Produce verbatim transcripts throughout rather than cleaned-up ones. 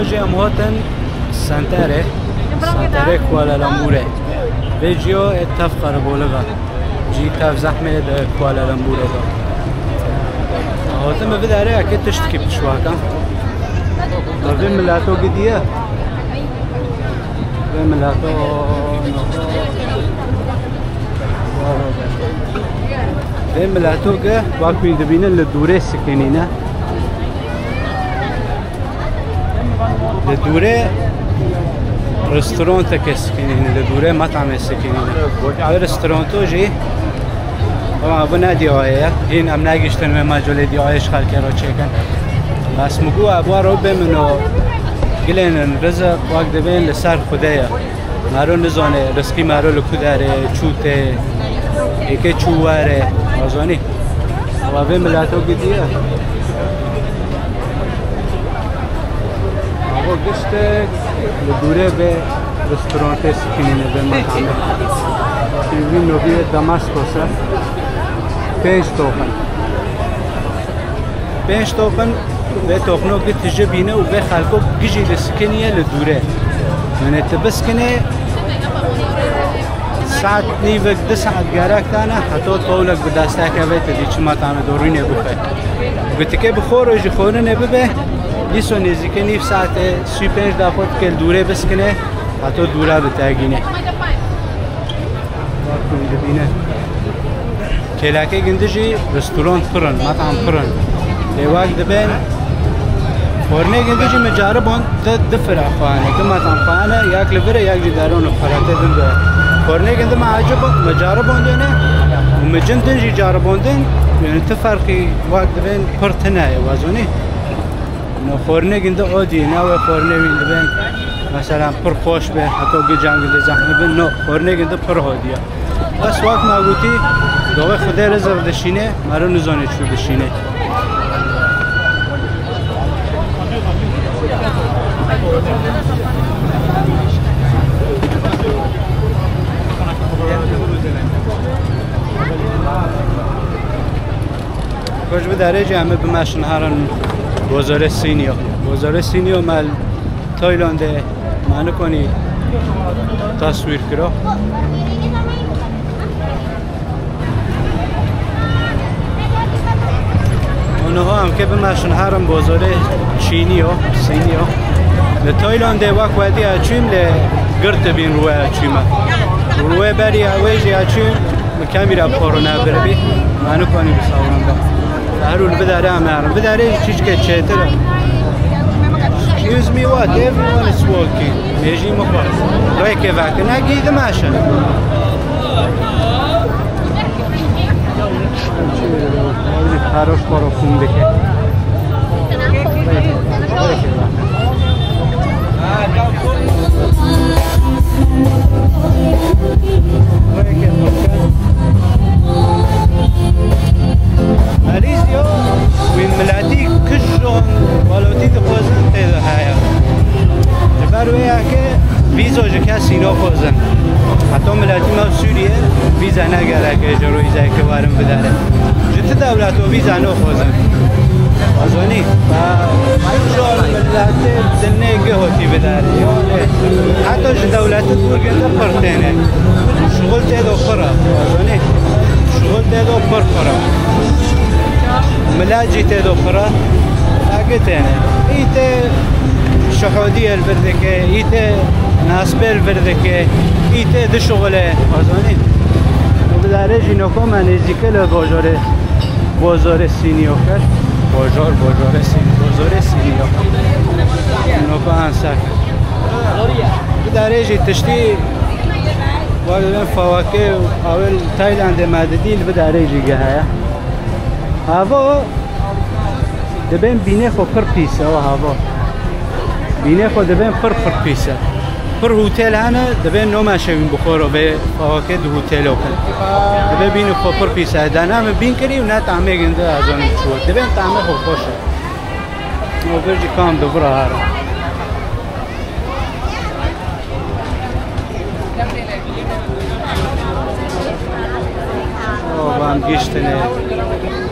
Jî em hatin senterê, senterê Kuala Lumpurê. Vê cîyo ê tev qerebolix e. Cî tev zehmê di Kuala Lumpurê de. Hatin bi vî derê eke tiştekî pişwaka. Bi vê mileto gidiye. Vê mileto. Vê mileto ge, wek hûn dibînin, li dûrê sikinîne. Li dûrê restoranteke sikinîne, li dûrê metamê sikinîne. Ev restoranto jî, ama bu ne diyayê ye. Hîn em negiştin wê mecolê diyayê ji xelkê re çêkin. Bes min got, ev waro bê min o gilên rizik wek dibên li ser Xwedê ye. Mero nizane, rizqî mero li ku derê, çû tê, êkê çû were, wazanî. Ama vê mileto gidiye. Avo giştek li dûrê vê restorantê sikinîne, vê metamê. Vî noviyê Damaskos e. Pênc toqin. Pênc toqin vê toqino gi tije bîne û vê xelko gijî li sikiniye li dûrê. Yani tu biskine saet nîvek, du saet gerek dane, heta towlek bi destek eve te dî çima tane dorîne bixe. Gotike bi xoro ji xorine bibe, dîso nêzîke nîv saete sî pênc daxwe dike li dûrê biskine, heta dûra bi tegîne. Bakın dibîne. Kêlekê gindi jî restoran pir in, metam pir in. Lê wek dibên xornê gindi jî min cariband di, di fira xwe hene, du metam xwe hene, yek li vir e, yek jî deron û xelatê din de. Xornê gindi min ecib, min caribandine û min cin din jî caribandin, yani ti ferqî wek dibên pir tine ye, wazanî. No xornê gindi odî, ne wê xornê wî dibên, mesela pir xweş be, heta gican gindi zehme bin, no xornê gindi pir odî ye. Bes wek me gotî, dawê Xwedê rizq dişîne, mero nizane çû dişîne. Ku ji vî derê jî em ê bimeşin herin bozorê Sînyo. Bozorê Sînyo me li Taylandê me nikonî taswîr kiro. Û niha em ke bimeşin herin bozorê Çînî yo, Sînî yo. Li Taylandê wek wedî eçûm lê girt dibîn rûyê eçûme. Rûyê berî ew ê jî eçûm. Bi kamîra korona birbî. Manu konî bi sawran da. Herû li bidarê em herin. Bidarê çîçke çêtir e. Excuse me, what? Everyone is walking. Mêjî min xwe. Rêkê veke. Ne gî dimeşin. Paros paro kum dike. Malîzya wî miletî kijon welotî dixwazin tê de heye. Ji ber wê yekê vîzo ji kesî naxwazin. Heta miletî me Sûriye vîze negerek e ji rûyî zayke werin bidere. Ji ti dewlet o vîza naxwazin. Azonî, e, hemşo miletê dinê gihotî bidere. Heta ji dewleti dûr ginde pir têne. Şuxul tê do pir e. Azonî, şuxul tê do pir pir e. Milet jî tê do pir e. Agi têne. Î tê şuhudî el vir dike, î tê naspê el vir dike, î tê dişuxule. Azonî. Bidare jî noko me nêzîke li bojorê. Bozorê Sînîyo kir. Bojor, bojorê Sînî, bozorê Sînîyo. Nopa ansa. Bidarê jî tiştî wek fawakê awil Taylandê me didî li bidarê jî ge heye. Havo dibên bînê xwe pir pîs e, o havo. Bînê xwe dibên pir pir pîs e. Pir hûtel hene, dibên nome şevîn bi xwe re vê fawakê di hûtelo kin. Dibê bînî xwe pir pîs e. Dana min bîn kirî û ne tahmê ginde ez zanim çi wê. Dibên tahmê xwe xweş e. O vir jî kam di vira here. O van giştine.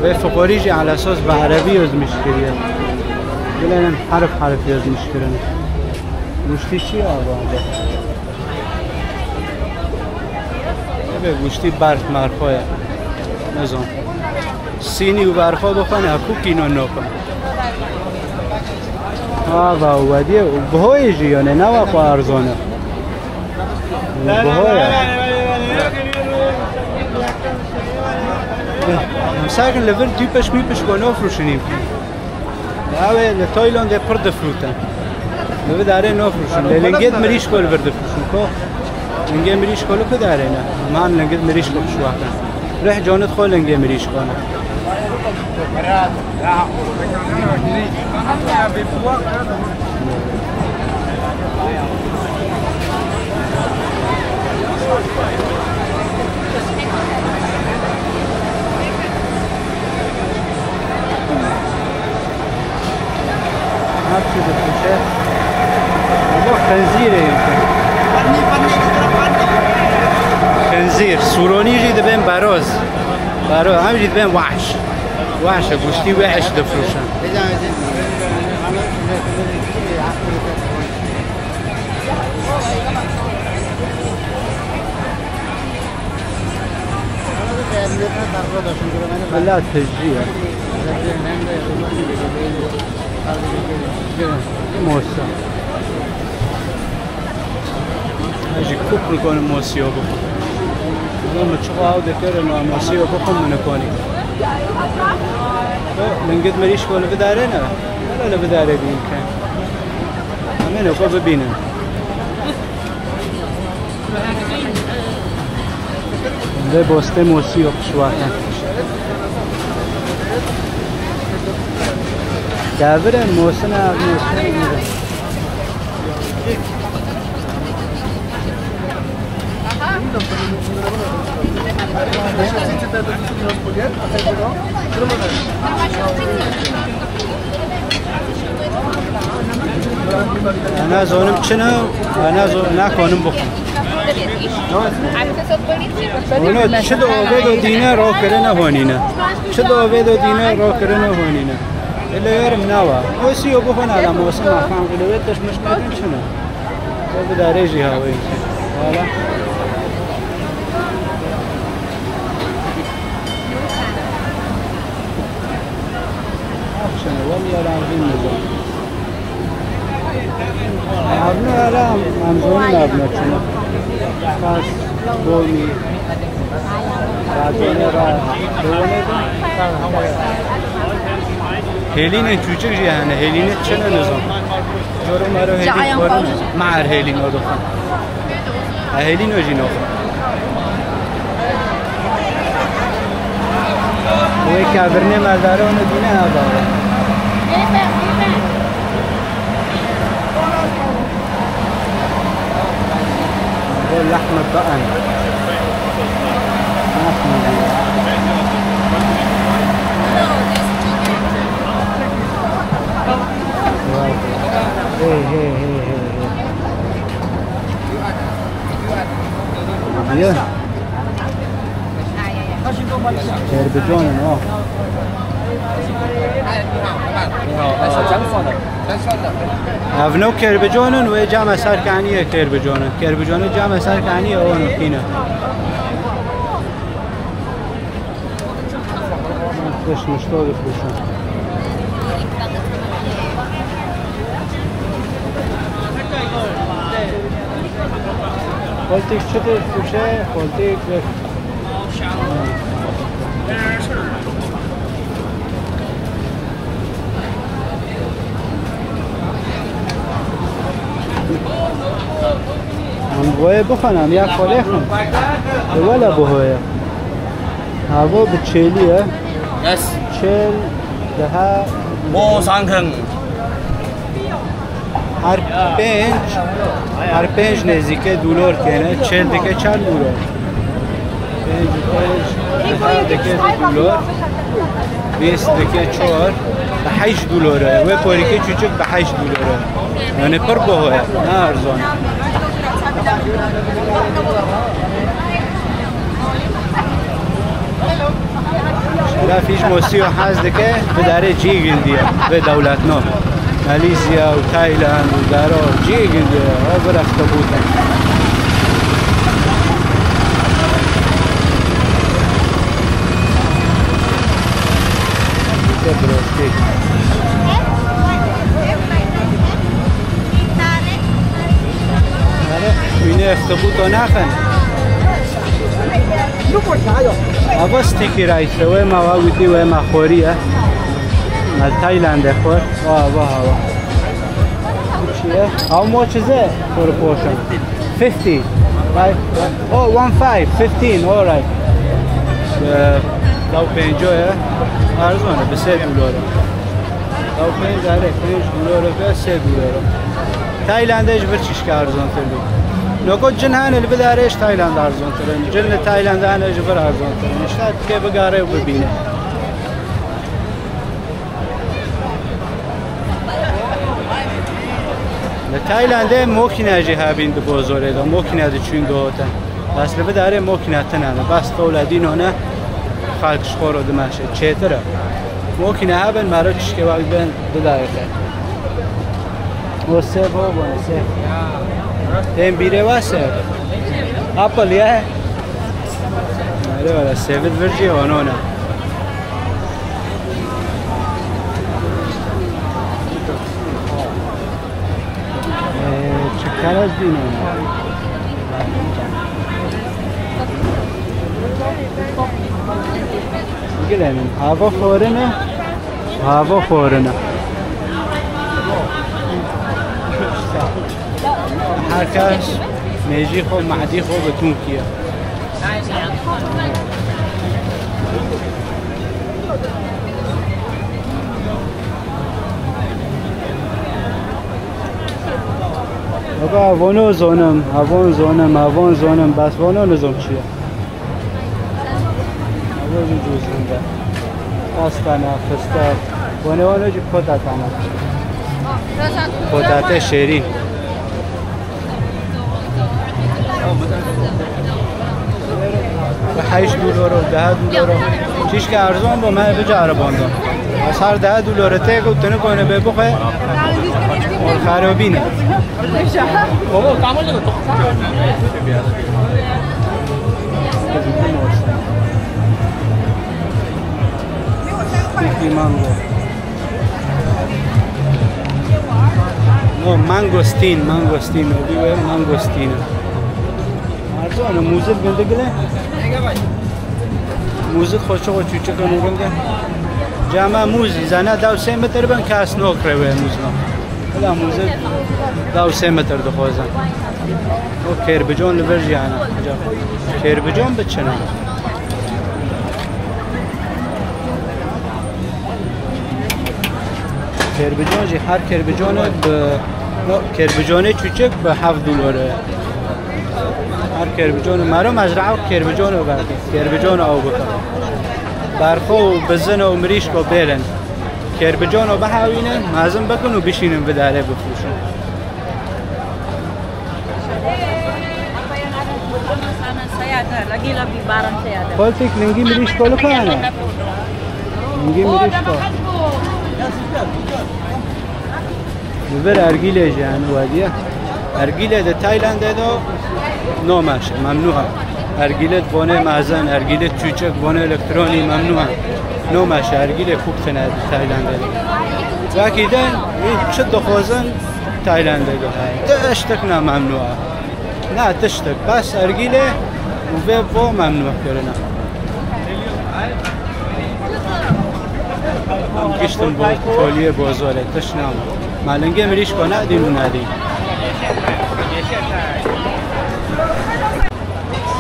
Vê fiqorî jî ala esas bi erebî yazmiş kiriye. Bilenin harf harf yazmiş kirin. Guştî çi ye abi? Ebe guştî berf merfo ye. Nizam. Sînî û berfa bixwe ne, hekû kîno noka. Ava û wediye û bihoyê jî yone, nava xwe erzone. Bihoye. Em sakin li vir dî peş mî peş xwe nofrûşinî. Ew ê li Taylandê pir difrûtin. Li vê darê nafrûşin. Lê lingêt mirîşko li vir difrûşin. Ko lingê mirîşko li ku darê ne? Man lingêt mirîşko pişwatin. Rih canit xwe lingê mirîşko ne. Her şey dökülse. Ama xenzîrê. Xenzîr. Sûronî jî dibên beroz. Beroz. Em jî dibên wahş. Wahş e, guştî wehş difroşin. Valla tijî ye. Mosa. Ez jî kûp nikonim mosiyo bixwim. Valla min çiqa ew dikir, ma mosiyo bixwim min nikonî. Lingit mirîşko li vê darê ne? Valla li vê darê bîn ke. Em ê niko bibînin. Vê bostê mosî yok şu an. Devirên mosine, mosine. Ez nazanim çi ne, ez nazo-, nakonim bixwim. Ono çi di ovê do dîne ro kirine honîne. Çi di ovê do dîne ro kirine honîne. Ele yerim nawa. O si yo bixwin ala mosim afan gulüwe teşmiş kirin çi ne. O bir de rejî hawayı. Hala. Akşamı var ya, lazım mı? Abne ara, Amzon'un abne çuna. Kas, Bomi, Radonera, Hêlînên çûçik jî hene, hêlînê çi ne nizam. Coro mero hêlîn xwarin, ma her hêlîn o dixwin. E, hêlîno jî noxin. Wê kevirnê merdare û nedîne heva. Wê lehme bi'en. Lehme bi'en. Hey, hey, hey, hey, hey. Ye. Kerbican in, ha. Ev no kerbican in, wê cam eser kanî ye kerbican in. Kerbican in cam eser kanî ye, o no kîne. Beş nişta difroşin. Xaltêk çi difroşe? Xaltêk. Em boye bixwin, em ya xwe lê xin. Li wela bihoye. Havo bi çêlî ye. Yes. Çêl daha. Bo sangkeng. Her pênc, her pênc nêzîke dûlor kene, çêl dike çar dûlor. Pênc û pênc, dike du dûlor, bîst dike çar, bi heşt dûlor e. Wê porîkê çûçik bi heşt dûlor e. Yani pir biho ye, ne erzan e. Şeref hîç mosîyo hez dike, bi darê cî gindiye, bi dewletno. Malîzya û Tayland û dara cihê gundê ev vir extebût in. Te birostî. Ere, wîne extebûto naxin. Ava sticky rice, wê ma wa wîtî, wê ma xorî ye. Ma Taylandê xor. Wa, wa, wa. How much is it for a portion? Fifty. Right? Oh, one five, fifteen, all right. Eh, dew pênco ye. Arzon e, bi sê dollar. Dew pênc, are, pênc dollar be, sê dollar. Taylandê ji vir çişke arzontir bû. Noko cin hene li bidarê ji Tayland arzontir in. Cin li Tayland hene ji vir arzontir in. Îşte dikê bigare û bibîne. Li Taylandê mokîne jî hebîn di bozorê de, mokîne diçûn dihotin. Bes li bidarê mokîne tine ne. Bes tewle dîno ne, xelk ji xwe re dimeşe. Çêtir e. Mokîne hebin, mero çişkê wek bên didayê te. O sêv o bûne, sêv. Tên bîrê wa sêv. Apple ye. Erê wala, sêvit vir jî ono ne. Ee, çi kerez dîno. Gilenin. Hava xorine. Hava xorine. Her kes mêjî xwe, mehdî xwe bi tûn kiye. Baba, vono zonim, avon zonim, avon zonim, bas vono nizom çi ye. Avon jî cûz hinde. Pastane, fıstık. Vone vone jî kota tane. Kota te şêrîn. Bi heşt dolaro, deh dolaro. Çişke erzon bo, me bicaribando. Ez her deh dolaro têk û tinik one bê bixwe. Xerobîne. Sticky mango. No, mangosteen, mangosteen. O bî wê mangosteen. Arzon e, muzit gindi gile. Muzit xwe çi xwe çûçik in û gindi. Cama muz, zana daw sê metr bin, kas nok re wê muzno. Bila muzit daw sê metr dixwazin. O kêrbicon li vir jî hene. Kêrbicon bi çi ne? Kêrbicon jî her kêrbicone bi, no, kêrbiconê çûçik bi heft dolare. Her kêrbiconê mero mezraa kêrbiconê berdin. Kêrbiconê ew bikin. Berxo û bizin û mirîşko bêlin. Kêrbicono bihewînin, mezin bikin û bişînin vê derê bifroşin. Xoltik lingî mirîşko li ku hene? Lingî mirîşko. Li vir ergîlê jî hene wediye. Ergîlê di Taylandê de no meşe, memnû e. Ergîlê di vonê mezin, ergîlê çûçik, vonê elektronî memnû e. No meşe, ergîlê xûk tine di Taylandê de. Wekî din, wî çi dixwazin, Taylandê de heye. Tiştek ne memnû e. Ne tiştek, bes ergîlê û vê bo memnû kirine. Em giştin bo koliyê bozorê, tiş nam. Ma lingê mirîşko nedîn û nedîn.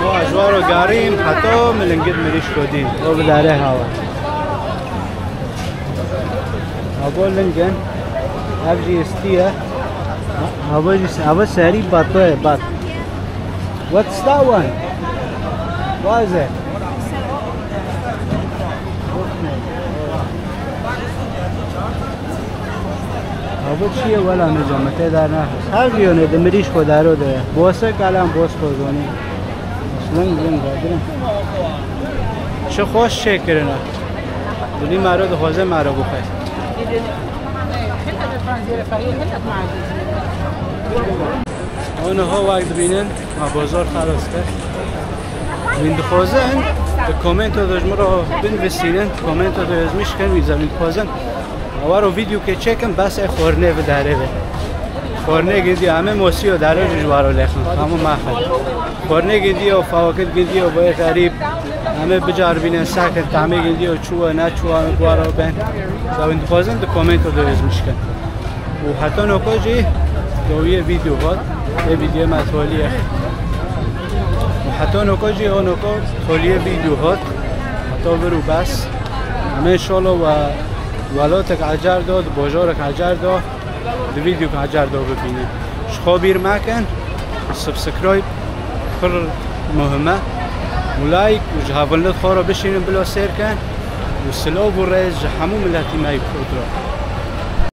Wa ji waro garîm, heto min lingit mirîşko dîn. O bi dare hawa. Abo lingen. Ev jî istiye. Abo jî, abo serî batoye, bat. What's that one? What is it? Abo çi ye wela nizam, me tê dar naxist. Her jiyonê di mirîşko daro de ye. Bose kalan bos kozonî. Ling ling vedirin. Çi xweş çêkirine. Dilî mero dixwaze mero bixwe. Û niha wek dibînin, me bazar xelas kir. Hûn dixwazin di komento de ji min re binivîsînin, komento de yazmış kin, wî hûn dixwazin. Waro vîdeokê çêkin, bes ê xwarinê bi derê be. Xwarinê gindiyo, em ê mosî û derê ji waro lêxin. Hemû maxin. Xwarinê gindiyo, fawakit gindiyo, boyê xerîb. Em ê bicaribînin, sekin, tamê gindiyo, çû ye, neçû ye, em ê bi waro bên. Za hûn dixwazin di komento de yazmış kin. Û heta noka jî dawiyê vîdeo hat. Ê vîdeo me toliyê. Û heta noka jî o noka toliyê vîdeo hat. Heta vir û bes. Em ê înşallah we welatek ecer da, di bajarek ecer da, di vîdeoyek ecer da bibînin. Ji xwe bîr mekin, subscribe pir muhim e. Û like û ji hevalnet xwe re bişînin bila sêr kin. Û silav û rêz ji hemû miletî me yê Kurd re.